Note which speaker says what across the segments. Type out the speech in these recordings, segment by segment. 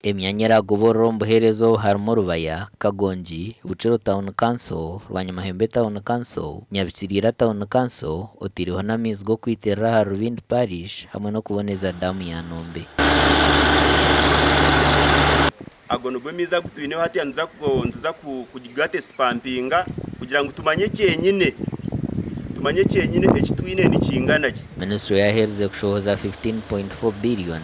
Speaker 1: Emyanya eraagoborora omu buheereza obu harimu Rubaya, Kagongi, Bukiro Town Council, Rwanyamahembe Town Council, Nyabikiriira Town Council, otaireho n'amaizi g'okwitirira ahari Rubindi Parish hamwe n'okuboneza daamu ya Nombe.
Speaker 2: Ago nigo maizi agu twineho hati nituza kugatesipampinga kugira ngu tumanye kyenyine tumanye kyenyine eki twine nikingana ki.
Speaker 1: Minisiture yaaherize kushohoza 15.4 billion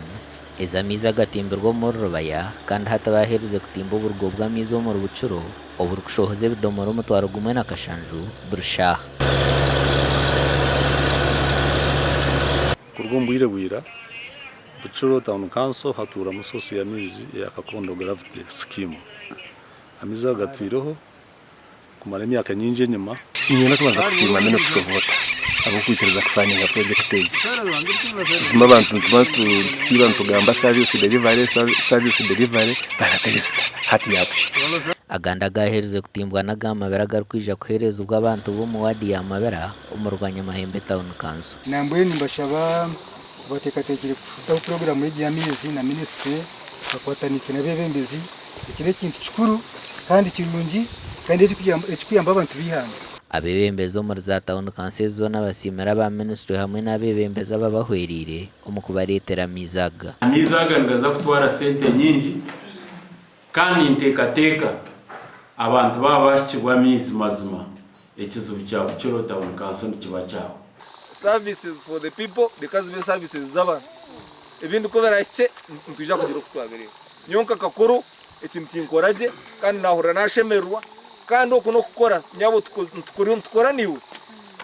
Speaker 1: ez'amaizi agatimbirwe omuri Rubaya kandi hati baaherize kutimba oburugo bw'amaizi omuri Bukiro oburikushohoza ebidomora 10,000 buri shaaha.
Speaker 3: Kuruga omu bwire bwa ira, Bukiro Town Council hatuuramu source y'amaizi eya Kakondo Gravity Scheme. Amaizi ago gatwireho kumara emyaka nyingi enyima.
Speaker 4: Niinyenda kubanza kusiima Ministry of Water ahabw'okwikiriza kufandinga purojekiti egi. Buzima abantu nituba nitusiiba nitugamba service delivery, service delivery but at least hati yaatuhika.
Speaker 1: Agandi agaaherize kutimbwa n'aga Mabira agarikwija kuheerezibwa abantu b'omu waadi ya Mabira omuri Rwanyamahembe Town Council.
Speaker 5: Nambwenu nimbashaba kubateekateekire kutaho puroguraamu egi y'amaizi na minisitule bakwataniise n'abeebembezi. Eki n'ekintu kikuru kandi kirungi kandi ekirikuyamba abantu b'eihanga.
Speaker 1: Abeebembezi omuri za tauni kanso ezi zoona basiimire aba minisitule hamwe n'abeebembezi ababahwereire omu kubareetera amaizi aga.
Speaker 6: Amaizi aga nigaza kutwara sente nyingi kandi ninteekateeka abantu baaba bahikirwe amaizi mazima ekizibu kya Bukiro Town Council nikiba kyahwa.
Speaker 7: Services for the people reka zibe services z'abantu ebindi ku birahikye nitwija kugira oku twabireeba. Nyowe nka Kakuru eki nikinkora gye kandi naahurira naashemererwa kandi oku n'okukora nyabo nitukora naiwe.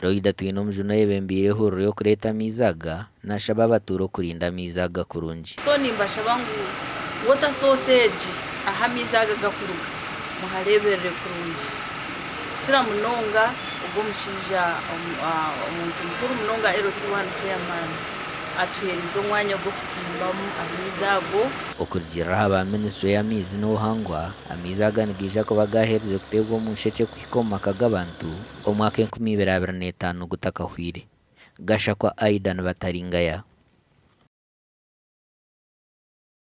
Speaker 1: Loida Twinomujuni oyebembeire ehururu y'okureeta amaizi aga nashaba abatuura okurinda amaizi aga kurungi.
Speaker 8: So nimbashaba ngu water source egi ahu amaizi aga gakuruga muhareeberere kurungi kukira munonga ogu omushaija omuntu mukuru munonga LC one chairman atuheerize omwanya gw'okutimbamu amaizi ago.
Speaker 1: Okurugiirira aha ba minisitule y'amaizi n'obuhangwa, amaizi aga nigaija kuba gaaherize kuteebwa omu nshekye kuhika omu maka g'abantu omwaka 2025 gutakahwire. Gashakwa Aidan Bataringaya.